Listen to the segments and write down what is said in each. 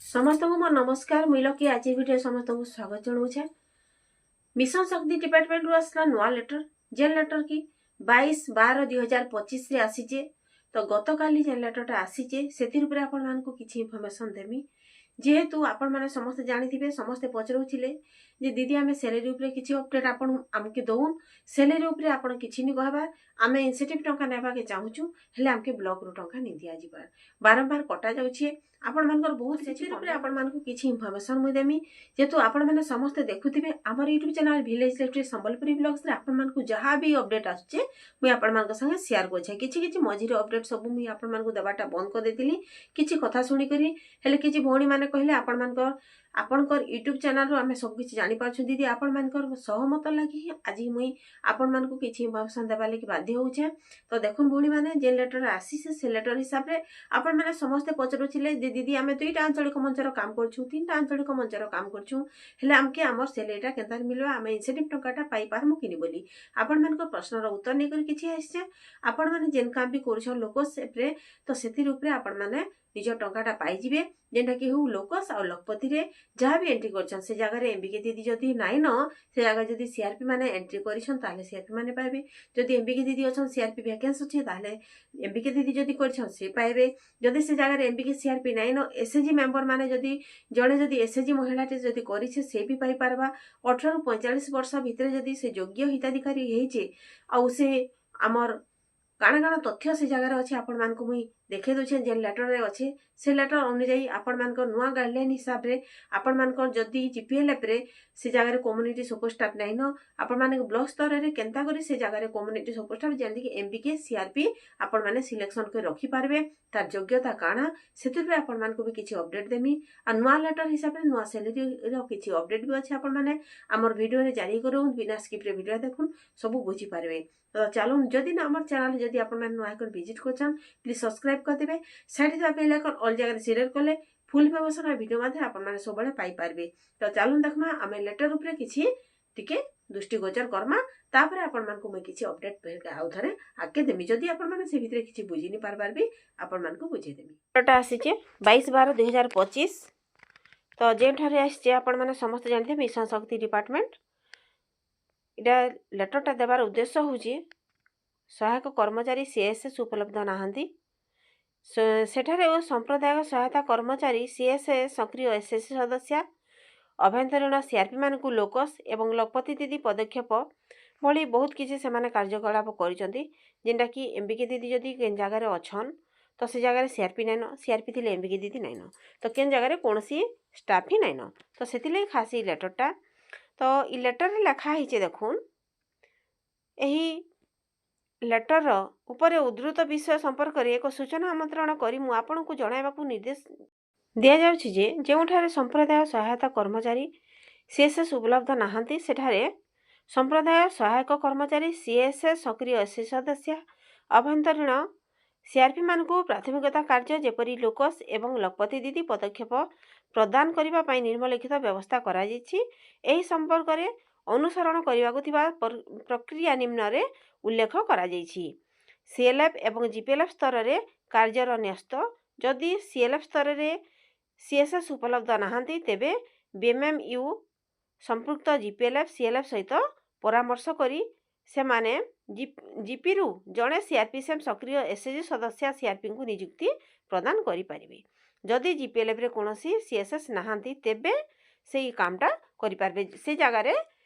ସମସ୍ତଙ୍କୁ ମୋ ନମସ୍କାର। ମୁଇଁ ଲକି, ଆଜି ଭିଡ଼ିଓ ସମସ୍ତଙ୍କୁ ସ୍ୱାଗତ ଜଣାଉଛେ। ମିଶନ ଶକ୍ତି ଡିପାର୍ଟମେଣ୍ଟରୁ ଆସିଲା ନୂଆ ଲେଟର, ଯେନ୍ ଲେଟର କି 22/12/2025ରେ ଆସିଛେ। ତ ଗତକାଲି ଯେନ୍ ଲେଟରଟା ଆସିଛେ, ସେଥିର୍ ଉପରେ ଆପଣମାନଙ୍କୁ କିଛି ଇନଫର୍ମେସନ୍ ଦେମି। ଯେହେତୁ ଆପଣମାନେ ସମସ୍ତେ ଜାଣିଥିବେ, ସମସ୍ତେ ପଚରାଉଥିଲେ ଯେ ଦିଦି, ଆମେ ସ୍ୟାଲେରୀ ଉପରେ କିଛି ଅପଡେଟ୍ ଆପଣ ଆମକେ ଦଉନ୍, ସ୍ୟାଲେରୀ ଉପରେ ଆପଣ କିଛି ନି କହିବାର, ଆମେ ଇନସେଣ୍ଟିଭ୍ ଟଙ୍କା ନେବାକେ ଚାହୁଁଛୁ, ହେଲେ ଆମକେ ବ୍ଲକରୁ ଟଙ୍କା ନି ଦିଆଯିବାର, ବାରମ୍ବାର କଟା ଯାଉଛି। ଆପଣମାନଙ୍କର ବହୁତ ସେଥିର ଉପରେ ଆପଣମାନଙ୍କୁ କିଛି ଇନଫର୍ମେସନ୍ ମୁଇଁ ଦେମି। ଯେହେତୁ ଆପଣମାନେ ସମସ୍ତେ ଦେଖୁଥିବେ ଆମର YouTube channel village life Sambalpuri ବ୍ଲଗ୍ସରେ, ଆପଣମାନଙ୍କୁ ଯାହା ବି ଅପଡେଟ୍ ଆସୁଛେ, ମୁଇଁ ଆପଣମାନଙ୍କ ସାଙ୍ଗେ ସେୟାର କରୁଛେ। କିଛି କିଛି ମଝିରେ ଅପଡେଟ୍ ସବୁ ମୁଇଁ ଆପଣମାନଙ୍କୁ ଦେବାଟା ବନ୍ଦ କରିଦେଇଥିଲି କିଛି କଥା ଶୁଣିକରି। ହେଲେ କିଛି ଭଉଣୀମାନେ କହିଲେ, ଆପଣମାନଙ୍କର ଆପଣଙ୍କର ୟୁଟ୍ୟୁବ୍ ଚ୍ୟାନେଲ୍ରୁ ଆମେ ସବୁ କିଛି ଜାଣିପାରୁଛୁ ଦିଦି। ଆପଣମାନଙ୍କର ସହମତ ଲାଗି ହିଁ ଆଜି ମୁଇଁ ଆପଣମାନଙ୍କୁ କିଛି ଇନଫର୍ମେସନ୍ ଦେବା ଲାଗି ବାଧ୍ୟ ହଉଛେ। ତ ଦେଖୁନ୍ ଭଉଣୀମାନେ, ଯେନ୍ ଲେଟର୍ ଆସିছে, ସେ ଲେଟର୍ ହିସାବରେ ଆପଣମାନେ ସମସ୍ତେ ପଚାରୁଥିଲେ ଯେ ଦିଦି, ଆମେ ଦୁଇଟା ଆଞ୍ଚଳିକ ମଞ୍ଚର କାମ କରୁଛୁ, ତିନିଟା ଆଞ୍ଚଳିକ ମଞ୍ଚର କାମ କରୁଛୁ, ହେଲେ ଆମକେ ଆମର ସ୍ୟାଲେରୀଟା କେନ୍ତା ମିଳିବ, ଆମେ ଇନସେଣ୍ଟିଭ୍ ଟଙ୍କାଟା ପାଇପାରମୁ କିନି ବୋଲି। ଆପଣମାନଙ୍କ ପ୍ରଶ୍ନର ଉତ୍ତର ନେଇକରି କିଛି ଆସିଛେ। ଆପଣମାନେ ଯେନ୍ କାମ ବି କରୁଛନ୍ ଲୋକସ୍ ଆପ୍ରେ, ତ ସେଥିର୍ ଉପରେ ଆପଣମାନେ ନିଜ ଟଙ୍କାଟା ପାଇଯିବେ। ଯେନ୍ଟାକି ହଉ ଲୋକସ୍ ଆଉ ଲଖପତିରେ ଯାହା ବି ଏଣ୍ଟ୍ରି କରିଛନ୍, ସେ ଜାଗାରେ ଏମ୍ବିକେ ଦିଦି ଯଦି ନାଇଁନ, ସେ ଜାଗାରେ ଯଦି ସିଆର୍ପି ମାନେ ଏଣ୍ଟ୍ରି କରିଛନ୍, ତାହେଲେ ସିଆର୍ପି ମାନେ ପାଇବେ। ଯଦି ଏମ୍ବିକେ ଦିଦି ଅଛନ୍, ସିଆର୍ପି ଭ୍ୟାକେନ୍ସି ଅଛି, ତାହେଲେ ଏମ୍ବିକେ ଦିଦି ଯଦି କରିଛନ୍, ସେ ପାଇବେ। ଯଦି ସେ ଜାଗାରେ ଏମ୍ବିକେ ସିଆର୍ପି ନାଇଁନ, ଏସ୍ଏଚଜି ମେମ୍ବର ମାନେ ଯଦି ଜଣେ ଯଦି ଏସ୍ଏଚଜି ମହିଳାଟେ ଯଦି କରିଛେ, ସେ ବି ପାଇପାରବା। 18ରୁ 45 ବର୍ଷ ଭିତରେ ଯଦି ସେ ଯୋଗ୍ୟ ହିତାଧିକାରୀ ହେଇଛେ ଆଉ ସେ ଆମର୍ କାଣା କାଣା ତଥ୍ୟ ସେ ଜାଗାରେ ଅଛି, ଆପଣମାନଙ୍କୁ ମୁଇଁ ଦେଖେଇ ଦଉଛେ। ଯେନ୍ ଲେଟରରେ ଅଛି, ସେ ଲେଟର ଅନୁଯାୟୀ ଆପଣମାନଙ୍କର ନୂଆ ଗାଇଡ଼ଲାଇନ୍ ହିସାବରେ ଆପଣମାନଙ୍କର ଯଦି ଜିପିଏଲ୍ଏଫ୍ରେ ସେ ଜାଗାରେ କମ୍ୟୁନିଟି ସପୋର୍ଟ ଷ୍ଟାଫ୍ ନାଇଁନ, ଆପଣମାନଙ୍କ ବ୍ଲକ ସ୍ତରରେ କେନ୍ତା କରି ସେ ଜାଗାରେ କମ୍ୟୁନିଟି ସପୋର୍ଟ ଷ୍ଟାଫ୍, ଯେମିତିକି ଏମ୍ବିକେ ସିଆର୍ପି ଆପଣମାନେ ସିଲେକ୍ସନ୍ କରି ରଖିପାରିବେ, ତାର ଯୋଗ୍ୟତା କାଣା, ସେଥିରୁ ଆପଣମାନଙ୍କୁ ବି କିଛି ଅପଡେଟ୍ ଦେମି। ଆଉ ନୂଆ ଲେଟର ହିସାବରେ ନୂଆ ସ୍ୟାଲେରୀର କିଛି ଅପଡେଟ୍ ବି ଅଛି। ଆପଣମାନେ ଆମର ଭିଡ଼ିଓରେ ଜାରି କରୁନ୍, ବିନା ସ୍କିପ୍ରେ ଭିଡ଼ିଓ ଦେଖୁନ୍, ସବୁ ବୁଝିପାରିବେ। ତ ଚାଲୁନ୍, ଯଦି ନା ଆମର ଚ୍ୟାନେଲ୍ ଯଦି ଆପଣମାନେ ନୂଆ କରି ଭିଜିଟ୍ କରୁଛନ୍, ପ୍ଲିଜ୍ ସବସ୍କ୍ରାଇବ୍ କରିଦେବେ। ସାଇଡ଼୍ ଥିବା ବେଲ୍ ଆଇକନ୍ ଅଲ୍ ଜାଗାରେ ସିଲେକ୍ଟ କଲେ ଫୁଲ୍ ଇନଫର୍ମେସନ୍ ଭିଡ଼ିଓ ମଧ୍ୟ ଆପଣମାନେ ସବୁବେଳେ ପାଇପାରିବେ। ତ ଚାଲୁନ୍ ଦେଖମା, ଆମେ ଲେଟର ଉପରେ କିଛି ଟିକେ ଦୃଷ୍ଟିଗୋଚର କର୍ମା, ତାପରେ ଆପଣମାନଙ୍କୁ ମୁଇଁ କିଛି ଅପଡେଟ୍ ଆଉ ଥରେ ଆଗକେ ଦେମି। ଯଦି ଆପଣମାନେ ସେ ଭିତରେ କିଛି ବୁଝି ନି ପାରବାର ବି, ଆପଣମାନଙ୍କୁ ବୁଝେଇଦେମି। ଲେଟରଟା ଆସିଛେ 22/12/2025। ତ ଯେଉଁଠାରେ ଆସିଛେ, ଆପଣମାନେ ସମସ୍ତେ ଜାଣିଥିବେ, ମିଶନ ଶକ୍ତି ଡିପାର୍ଟମେଣ୍ଟ। ଏଇଟା ଲେଟରଟା ଦେବାର ଉଦ୍ଦେଶ୍ୟ ହେଉଛି, ସହାୟକ କର୍ମଚାରୀ ସିଏସ୍ଏସ୍ ଉପଲବ୍ଧ ନାହାନ୍ତି, ସେଠାରେ ସମ୍ପ୍ରଦାୟ ସହାୟତା କର୍ମଚାରୀ ସିଏସ୍ଏସ୍, ସକ୍ରିୟ ଏସ୍ଏଚଜି ସଦସ୍ୟା, ଆଭ୍ୟନ୍ତରୀଣ ସିଆର୍ପିମାନଙ୍କୁ ଲୋକସ୍ ଏବଂ ଲଖପତି ଦିଦି ପଦକ୍ଷେପ ଭଳି ବହୁତ କିଛି ସେମାନେ କାର୍ଯ୍ୟକଳାପ କରିଛନ୍ତି। ଯେନ୍ଟାକି ଏମ୍ବିକେ ଦିଦି ଯଦି କେନ୍ ଜାଗାରେ ଅଛନ୍, ତ ସେ ଜାଗାରେ ସିଆର୍ପି ନାଇଁନ, ସିଆର୍ପି ଥିଲେ ଏମ୍ବିକେ ଦିଦି ନାଇଁନ, ତ କେନ୍ ଜାଗାରେ କୌଣସି ଷ୍ଟାଫ୍ ହିଁ ନାଇଁନ। ତ ସେଥିଲାଗି ଖାସ୍ ଏଇ ଲେଟରଟା। ତ ଇ ଲେଟରରେ ଲେଖା ହେଇଛେ, ଦେଖୁନ୍, ଏହି ଲେଟରର ଉପରେ ଉଦ୍ଧୃତ ବିଷୟ ସମ୍ପର୍କରେ ଏକ ସୂଚନା ଆମନ୍ତ୍ରଣ କରି ମୁଁ ଆପଣଙ୍କୁ ଜଣାଇବାକୁ ନିର୍ଦ୍ଦେଶ ଦିଆଯାଉଛି ଯେ ଯେଉଁଠାରେ ସମ୍ପ୍ରଦାୟ ସହାୟତା କର୍ମଚାରୀ ସିଏସ୍ଏସ୍ ଉପଲବ୍ଧ ନାହାନ୍ତି, ସେଠାରେ ସମ୍ପ୍ରଦାୟ ସହାୟକ କର୍ମଚାରୀ ସିଏସ୍ଏସ୍, ସକ୍ରିୟ ଏସ୍ଏଚଜି ସଦସ୍ୟ, ଆଭ୍ୟନ୍ତରୀଣ ସିଆର୍ପିମାନଙ୍କୁ ପ୍ରାଥମିକତା କାର୍ଯ୍ୟ ଯେପରି ଲୋକସ୍ ଏବଂ ଲଖପତି ଦିଦି ପଦକ୍ଷେପ ପ୍ରଦାନ କରିବା ପାଇଁ ନିମ୍ନଲିଖିତ ବ୍ୟବସ୍ଥା କରାଯାଇଛି। ଏହି ସମ୍ପର୍କରେ ଅନୁସରଣ କରିବାକୁ ଥିବା ପ୍ରକ୍ରିୟା ନିମ୍ନରେ ଉଲ୍ଲେଖ କରାଯାଇଛି। ସିଏଲ୍ଏଫ୍ ଏବଂ ଜିପିଏଲ୍ଏଫ୍ ସ୍ତରରେ କାର୍ଯ୍ୟର ନ୍ୟସ୍ତ। ଯଦି ସିଏଲ୍ଏଫ୍ ସ୍ତରରେ ସିଏସ୍ଏସ୍ ଉପଲବ୍ଧ ନାହାନ୍ତି, ତେବେ ବିଏମ୍ଏମ୍ୟୁ ସମ୍ପୃକ୍ତ ଜିପିଏଲ୍ଏଫ୍, ସିଏଲ୍ଏଫ୍ ସହିତ ପରାମର୍ଶ କରି ସେମାନେ ଜିପିରୁ ଜଣେ ସିଆର୍ପି ସକ୍ରିୟ ଏସ୍ଏଚଜି ସଦସ୍ୟ ସିଆର୍ପିଙ୍କୁ ନିଯୁକ୍ତି ପ୍ରଦାନ କରିପାରିବେ। ଯଦି ଜିପିଏଲ୍ଏଫ୍ରେ କୌଣସି ସିଏସ୍ଏସ୍ ନାହାନ୍ତି, ତେବେ ସେଇ କାମଟା କରିପାରିବେ। ସେ ଜାଗାରେ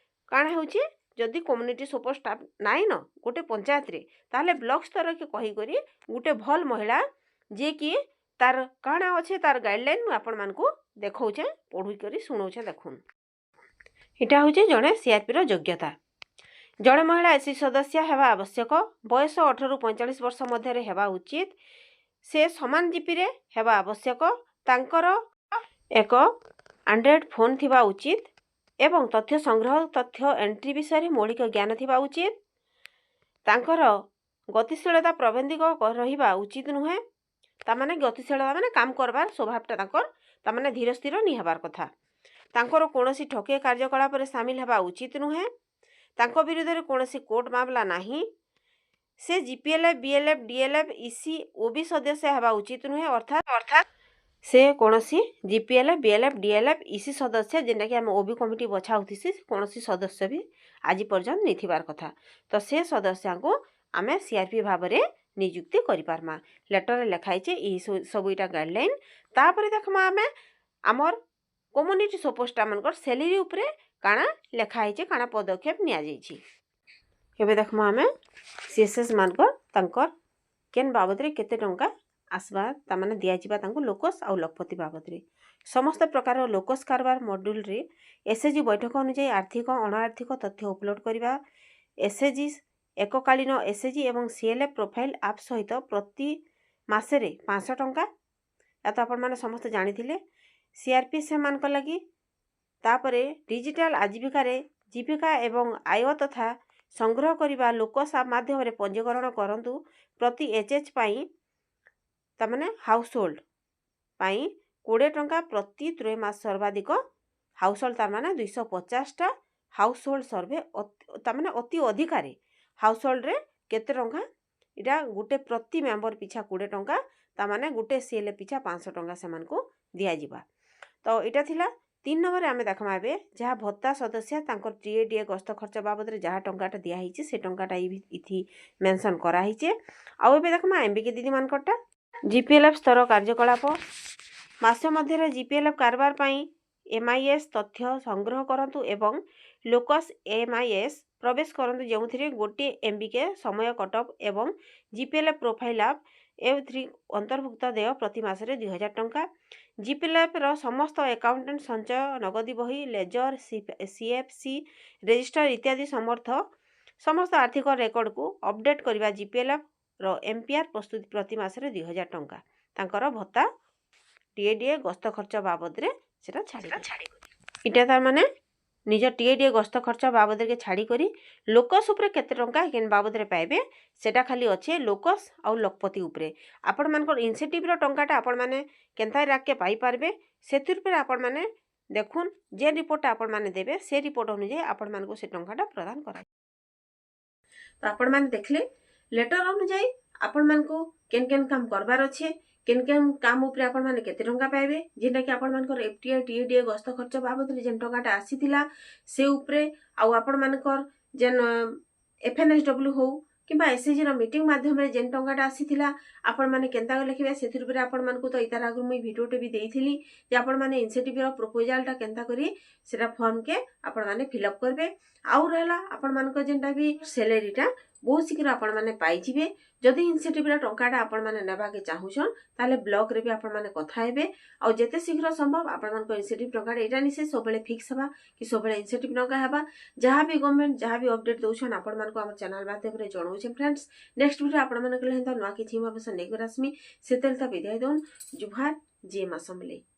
କାଣା ହେଉଛି, ଯଦି କମ୍ୟୁନିଟି ସପୋର୍ଟ ଷ୍ଟାଫ୍ ନାଇଁନ ଗୋଟେ ପଞ୍ଚାୟତରେ, ତାହେଲେ ବ୍ଲକ ସ୍ତରକେ କହିକରି ଗୋଟେ ଭଲ୍ ମହିଳା ଯିଏକି ତାର କାଣା ଅଛେ, ତାର ଗାଇଡ଼ଲାଇନ୍ ମୁଁ ଆପଣମାନଙ୍କୁ ଦେଖଉଛେ, ପଢ଼ିକରି ଶୁଣଉଛେ। ଦେଖୁନ୍, ଏଇଟା ହେଉଛି ଜଣେ ସିଆର୍ପିର ଯୋଗ୍ୟତା। ଜଣେ ମହିଳା ଏସ୍ଏଚଜି ସଦସ୍ୟ ହେବା ଆବଶ୍ୟକ। ବୟସ 18ରୁ 45 ବର୍ଷ ମଧ୍ୟରେ ହେବା ଉଚିତ। ସେ ସମାନ ଜିପିରେ ହେବା ଆବଶ୍ୟକ। ତାଙ୍କର ଏକ ଆଣ୍ଡ୍ରଏଡ଼୍ ଫୋନ୍ ଥିବା ଉଚିତ ଏବଂ ତଥ୍ୟ ସଂଗ୍ରହ, ତଥ୍ୟ ଏଣ୍ଟ୍ରି ବିଷୟରେ ମୌଳିକ ଜ୍ଞାନ ଥିବା ଉଚିତ। ତାଙ୍କର ଗତିଶୀଳତା ପ୍ରବନ୍ଧିକ ରହିବା ଉଚିତ ନୁହେଁ। ତାମାନେ ଗତିଶୀଳତା ମାନେ କାମ କରବାର ସ୍ୱଭାବଟା ତାଙ୍କର, ତାମାନେ ଧୀର ସ୍ଥିର ନି ହେବାର କଥା। ତାଙ୍କର କୌଣସି ଠକେଇ କାର୍ଯ୍ୟକଳାପରେ ସାମିଲ ହେବା ଉଚିତ ନୁହେଁ। ତାଙ୍କ ବିରୁଦ୍ଧରେ କୌଣସି କୋର୍ଟ ମାମଲା ନାହିଁ। ସେ GPLF, BLF, DLF, EC, OB ସଦସ୍ୟ ହେବା ଉଚିତ ନୁହେଁ। ଅର୍ଥାତ୍ ସେ କୌଣସି ଜିପିଏଲ୍ଏଫ୍, ବିଏଲ୍ଏଫ୍, ଡିଏଲ୍ଏଫ୍, ଇସି ସଦସ୍ୟ, ଯେନ୍ଟାକି ଆମେ ଓବି କମିଟି ବଛା ହଉଥିସି, କୌଣସି ସଦସ୍ୟ ବି ଆଜି ପର୍ଯ୍ୟନ୍ତ ନେଇଥିବାର କଥା। ତ ସେ ସଦସ୍ୟଙ୍କୁ ଆମେ ସିଆର୍ପି ଭାବରେ ନିଯୁକ୍ତି କରିପାରମା। ଲେଟରରେ ଲେଖା ହେଇଛେ ଏଇ ସବୁ ଏଇଟା ଗାଇଡ଼ଲାଇନ୍। ତାପରେ ଦେଖମା ଆମେ ଆମର୍ କମ୍ୟୁନିଟି ସପୋର୍ଟ ସ୍ୟାଲେରୀ ଉପରେ କାଣା ଲେଖା ହେଇଛେ, କାଣା ପଦକ୍ଷେପ ନିଆଯାଇଛି। ଏବେ ଦେଖମା ଆମେ ସିଏସ୍ଏସ୍ ମାନଙ୍କର ତାଙ୍କର କେନ୍ ବାବଦରେ କେତେ ଟଙ୍କା ଆସବା, ତାମାନେ ଦିଆଯିବା ତାଙ୍କୁ ଲୋକସ୍ ଆଉ ଲଖପତି ବାବଦରେ। ସମସ୍ତ ପ୍ରକାର ଲୋକସ୍ କାରବାର ମଡ୍ୟୁଲରେ ଏସ୍ଏଚଜି ବୈଠକ ଅନୁଯାୟୀ ଆର୍ଥିକ, ଅଣଆର୍ଥିକ ତଥ୍ୟ ଅପଲୋଡ଼ କରିବା। ଏସ୍ଏଚଜି, ଏକକାଳୀନ ଏସ୍ଏଚଜି ଏବଂ ସିଏଲ୍ଏଫ୍ ପ୍ରୋଫାଇଲ୍ ଆପ୍ ସହିତ ପ୍ରତି ମାସରେ 500 ଟଙ୍କା। ଏହା ତ ଆପଣମାନେ ସମସ୍ତେ ଜାଣିଥିଲେ ସିଆର୍ପି ସେମାନଙ୍କ ଲାଗି। ତାପରେ ଡିଜିଟାଲ ଆଜୀବିକାରେ ଜୀବିକା ଏବଂ ଆୟ ତଥା ସଂଗ୍ରହ କରିବା ଲୋକସ୍ ଆପ୍ ମାଧ୍ୟମରେ ପଞ୍ଜୀକରଣ କରନ୍ତୁ। ପ୍ରତି ଏଚ୍ ପାଇଁ, ତାମାନେ ହାଉସ୍ ହୋଲ୍ଡ ପାଇଁ 20 ଟଙ୍କା ପ୍ରତି ତ୍ରୈମାସ ସର୍ବାଧିକ ହାଉସ୍ ହୋଲ୍ଡ, ତାର ମାନେ 250ଟା ହାଉସ୍ ହୋଲ୍ଡ ସର୍ଭେ, ତାମାନେ ଅତି ଅଧିକାରେ ହାଉସ୍ ହୋଲ୍ଡରେ କେତେ ଟଙ୍କା। ଏଇଟା ଗୋଟେ ପ୍ରତି ମେମ୍ବର ପିଛା 20 ଟଙ୍କା, ତାମାନେ ଗୋଟେ ସିଏଲ୍ ପିଛା 500 ଟଙ୍କା ସେମାନଙ୍କୁ ଦିଆଯିବା। ତ ଏଇଟା ଥିଲା 3 ନମ୍ବରରେ। ଆମେ ଦେଖମା ଏବେ ଯାହା ଭତ୍ତା ସଦସ୍ୟ ତାଙ୍କର ଟିଏ, ଡିଏ, ଗସ୍ତ ଖର୍ଚ୍ଚ ବାବଦରେ ଯାହା ଟଙ୍କାଟା ଦିଆହେଇଛି, ସେ ଟଙ୍କାଟା ଇଥି ମେନସନ୍ କରାହେଇছে। ଆଉ ଏବେ ଦେଖମା ଏମ୍ବିକେ ଦିଦିମାନଙ୍କରଟା। ଜିପିଏଲ୍ଏଫ୍ ସ୍ତର କାର୍ଯ୍ୟକଳାପ ମାସ ମଧ୍ୟରେ ଜିପିଏଲ୍ଏଫ୍ କାରବାର ପାଇଁ ଏମ୍ଆଇଏସ୍ ତଥ୍ୟ ସଂଗ୍ରହ କରନ୍ତୁ ଏବଂ ଲୋକସ୍ ଏମ୍ଆଇଏସ୍ ପ୍ରବେଶ କରନ୍ତୁ, ଯେଉଁଥିରେ ଗୋଟିଏ ଏମ୍ବିକେ ସମୟ କଟଅଫ୍ ଏବଂ ଜିପିଏଲ୍ଏଫ୍ ପ୍ରୋଫାଇଲ୍ ଆପ୍ ଏଥିରେ ଅନ୍ତର୍ଭୁକ୍ତ। ଦେୟ ପ୍ରତି ମାସରେ 2000 ଟଙ୍କା। ଜିପିଏଲ୍ଏଫ୍ର ସମସ୍ତ ଆକାଉଣ୍ଟାଣ୍ଟ ସଞ୍ଚୟ, ନଗଦି ବହି, ଲେଜର, ସିଏଫ୍ସି ରେଜିଷ୍ଟର ଇତ୍ୟାଦି ସମସ୍ତ ଆର୍ଥିକ ରେକର୍ଡ଼କୁ ଅପଡେଟ୍ କରିବା। ଜିପିଏଲ୍ଏଫ୍ର ଏମ୍ପିଆର୍ ପ୍ରସ୍ତୁତି ପ୍ରତି ମାସରେ 2000 ଟଙ୍କା ତାଙ୍କର ଭତ୍ତା, ଟିଏ, ଡିଏ, ଗସ୍ତ ଖର୍ଚ୍ଚ ବାବଦରେ ସେଟା ଛାଡ଼ି। ଇଟା ତାର ମାନେ ନିଜ ଟିଏ, ଡିଏ, ଗସ୍ତ ଖର୍ଚ୍ଚ ବାବଦରେ ଛାଡ଼ି କରି ଲୋକସ୍ ଉପରେ କେତେ ଟଙ୍କା କେନ୍ ବାବଦରେ ପାଇବେ, ସେଟା ଖାଲି ଅଛେ ଲୋକସ୍ ଆଉ ଲଖପତି ଉପରେ। ଆପଣମାନଙ୍କର ଇନସେଣ୍ଟିଭ୍ର ଟଙ୍କାଟା ଆପଣମାନେ କେନ୍ତା ରାଗକେ ପାଇପାରିବେ, ସେଥିର୍ ଉପରେ ଆପଣମାନେ ଦେଖୁନ୍। ଯେ ରିପୋର୍ଟଟା ଆପଣମାନେ ଦେବେ, ସେ ରିପୋର୍ଟ ଅନୁଯାୟୀ ଆପଣମାନଙ୍କୁ ସେ ଟଙ୍କାଟା ପ୍ରଦାନ କରାଯିବ। ତ ଆପଣମାନେ ଦେଖିଲେ ଲେଟର ଅନୁଯାୟୀ ଆପଣମାନଙ୍କୁ କେନ୍ କେନ୍ କାମ କରବାର ଅଛେ, କେନ୍ କେନ୍ କାମ ଉପରେ ଆପଣମାନେ କେତେ ଟଙ୍କା ପାଇବେ, ଯେନ୍ଟାକି ଆପଣମାନଙ୍କର ଏଫ୍ଟିଆଇ, ଟିଏ, ଡିଏ, ଗସ୍ତ ଖର୍ଚ୍ଚ ବାବଦରେ ଯେନ୍ ଟଙ୍କାଟା ଆସିଥିଲା ସେ ଉପରେ, ଆଉ ଆପଣମାନଙ୍କର ଯେନ୍ ଏଫ୍ଏନ୍ଏସ୍ଡବ୍ଲ୍ୟୁ ହଉ କିମ୍ବା ଏସ୍ଏଚଜିର ମିଟିଂ ମାଧ୍ୟମରେ ଯେନ୍ ଟଙ୍କାଟା ଆସିଥିଲା, ଆପଣମାନେ କେନ୍ତା ଲେଖିବେ ସେଥିର୍ ଉପରେ ଆପଣମାନଙ୍କୁ ତ ଇତାର ଆଗରୁ ମୁଇଁ ଭିଡ଼ିଓଟେ ବି ଦେଇଥିଲି ଯେ ଆପଣମାନେ ଇନସେଣ୍ଟିଭ୍ର ପ୍ରପୋଜାଲଟା କେନ୍ତା କରି ସେଟା ଫର୍ମକେ ଆପଣମାନେ ଫିଲ୍ଅପ୍ କରିବେ। ଆଉ ରହିଲା ଆପଣମାନଙ୍କ ଯେନ୍ଟା ବି ସ୍ୟାଲେରୀଟା ବହୁତ ଶୀଘ୍ର ଆପଣମାନେ ପାଇଯିବେ। ଯଦି ଇନସେଣ୍ଟିଭ୍ର ଟଙ୍କାଟା ଆପଣମାନେ ନେବାକେ ଚାହୁଁଛନ୍, ତାହେଲେ ବ୍ଲକରେ ବି ଆପଣମାନେ କଥା ହେବେ ଆଉ ଯେତେ ଶୀଘ୍ର ସମ୍ଭବ ଆପଣମାନଙ୍କ ଇନସେଣ୍ଟିଭ୍ ଟଙ୍କାଟା, ଏଇଟା ନିଶ୍ଚୟ ସବୁବେଳେ ଫିକ୍ସ ହେବା କି ସବୁବେଳେ ଇନସେଣ୍ଟିଭ୍ ଟଙ୍କା ହେବା। ଯାହା ବି ଗଭର୍ଣ୍ଣମେଣ୍ଟ ଯାହା ବି ଅପଡେଟ୍ ଦଉଛନ୍, ଆପଣମାନଙ୍କୁ ଆମ ଚ୍ୟାନେଲ୍ ମାଧ୍ୟମରେ ଜଣାଉଛେ। ଫ୍ରେଣ୍ଡସ୍, ନେକ୍ସଟ ଭିଡ଼ିଓ ଆପଣମାନଙ୍କ ଲାଗି ନୂଆ କିଛି ଇନଫର୍ମେସନ୍ ନେଇକରି ଆସମି। ସେତେବେଳେ ତ ବିଦାୟ ଦଉନ୍। ଜୁହାର, ଜୟ ମା ସମଲେଇ।